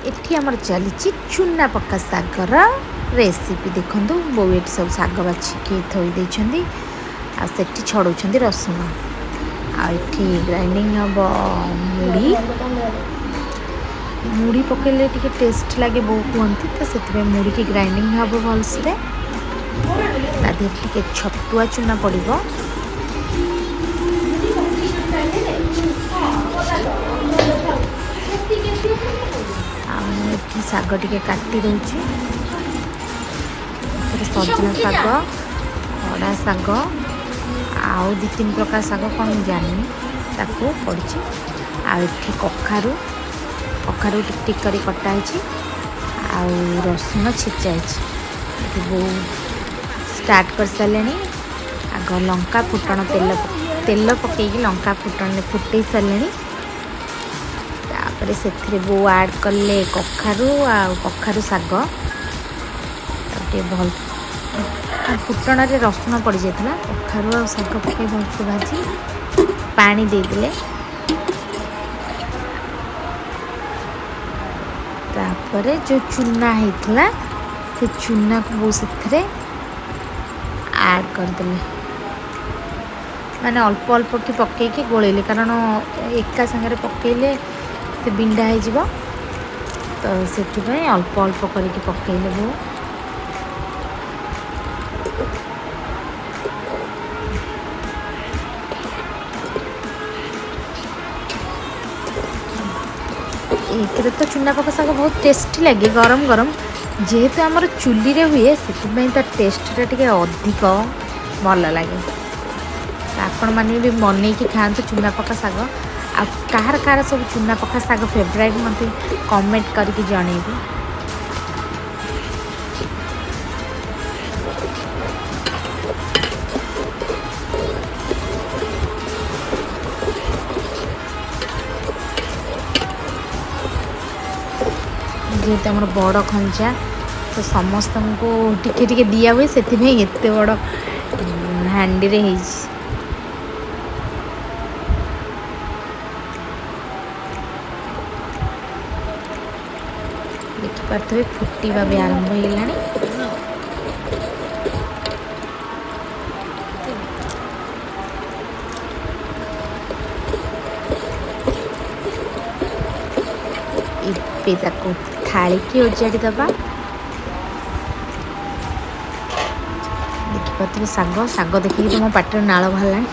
ଏଠି ଆମର ଚାଲିଛି ଚୁନା ପକା ଶାଗର ରେସିପି। ଦେଖନ୍ତୁ ବୋଉ ଏଠି ସବୁ ଶାଗ ବାଛିକି ଥୋଇ ଦେଇଛନ୍ତି, ଆଉ ସେଠି ଛଡ଼ଉଛନ୍ତି ରସୁଣ। ଆଉ ଏଠି ଗ୍ରାଇଣ୍ଡିଙ୍ଗ ହେବ ମୁଢ଼ି। ମୁଢ଼ି ପକାଇଲେ ଟିକେ ଟେଷ୍ଟ ଲାଗେ ବୋଉ କୁହନ୍ତି, ତ ସେଥିପାଇଁ ମୁଢ଼ିକି ଗ୍ରାଇଣ୍ଡିଙ୍ଗ ହେବ ଭଲସେ। ତା ଦେହରେ ଟିକେ ଛତୁଆ ଚୁନା ପଡ଼ିବ। ଆଉ ମୁଁ ଏଠି ଶାଗ ଟିକେ କାଟି ଦେଉଛି। ଏଥିରେ ସଜନା ଶାଗ, ଖଡ଼ା ଶାଗ ଆଉ 2 3 ପ୍ରକାର ଶାଗ କ'ଣ ମୁଁ ଜାଣିନି, ତାକୁ ପଡ଼ିଛି। ଆଉ ଏଠି କଖାରୁ, କଖାରୁ ଟିକ୍ ଟିକ୍ କରି କଟା ହେଇଛି, ଆଉ ରସୁଣ ଛେଚା ହେଇଛି। ଏଠି ବୋଉ ଷ୍ଟାର୍ଟ କରିସାରିଲେଣି। ଆଗ ଲଙ୍କା ଫୁଟଣ ତେଲ ପକେଇକି ଲଙ୍କା ଫୁଟଣରେ ଫୁଟେଇ ସାରିଲେଣି। ତାପରେ ସେଥିରେ ବୋଉ ଆଡ଼୍ କଲେ କଖାରୁ ଆଉ କଖାରୁ ଶାଗ। ତାକୁ ଟିକେ ଭଲ ଫୁଟଣରେ ରସୁଣ ପଡ଼ିଯାଇଥିଲା, କଖାରୁ ଆଉ ଶାଗ ପକାଇ ଭଲସେ ଭାଜି ପାଣି ଦେଇଦେଲେ। ତାପରେ ଯେଉଁ ଚୁନା ହେଇଥିଲା ସେ ଚୁନାକୁ ବୋଉ ସେଥିରେ ଆଡ଼୍ କରିଦେଲେ, ମାନେ ଅଳ୍ପ ଅଳ୍ପ କି ପକେଇକି ଗୋଳେଇଲେ, କାରଣ ଏକା ସାଙ୍ଗରେ ପକେଇଲେ ସେ ବିଣ୍ଡା ହେଇଯିବ, ତ ସେଥିପାଇଁ ଅଳ୍ପ ଅଳ୍ପ କରିକି ପକେଇଲେ ବୋଉ। ଏକରେ ତ ଚୁନା ପକା ଶାଗ ବହୁତ ଟେଷ୍ଟି ଲାଗେ ଗରମ ଗରମ, ଯେହେତୁ ଆମର ଚୁଲିରେ ହୁଏ ସେଥିପାଇଁ ତା ଟେଷ୍ଟଟା ଟିକେ ଅଧିକ ଭଲ ଲାଗେ। ଆପଣମାନେ ବି ବନେଇକି ଖାଆନ୍ତୁ ଚୁନା ପକା ଶାଗ। ଆଉ କାହାର କାହାର ସବୁ ଚୁନା ପକା ଶାଗ ଫେଭରାଇଟ୍ ମୋତେ କମେଣ୍ଟ କରିକି ଜଣେଇବେ। ଯେହେତୁ ଆମର ବଡ଼ ଖଞ୍ଜା ତ ସମସ୍ତଙ୍କୁ ଟିକେ ଟିକେ ଦିଆ ହୁଏ, ସେଥିପାଇଁ ଏତେ ବଡ଼ ହାଣ୍ଡିରେ ହେଇଛି। ଦେଖିପାରୁଥିବେ ଫୁଟିବା ବି ଆରମ୍ଭ ହେଇଗଲାଣି। ଏବେ ତାକୁ ଥାଳିକି ଓଜାଡ଼ି ଦେବା। ଦେଖିପାରୁଥିବେ ଶାଗ, ଶାଗ ଦେଖିକି ତ ମୋ ପାଟିରୁ ନାଳ ବାହାରିଲାଣି।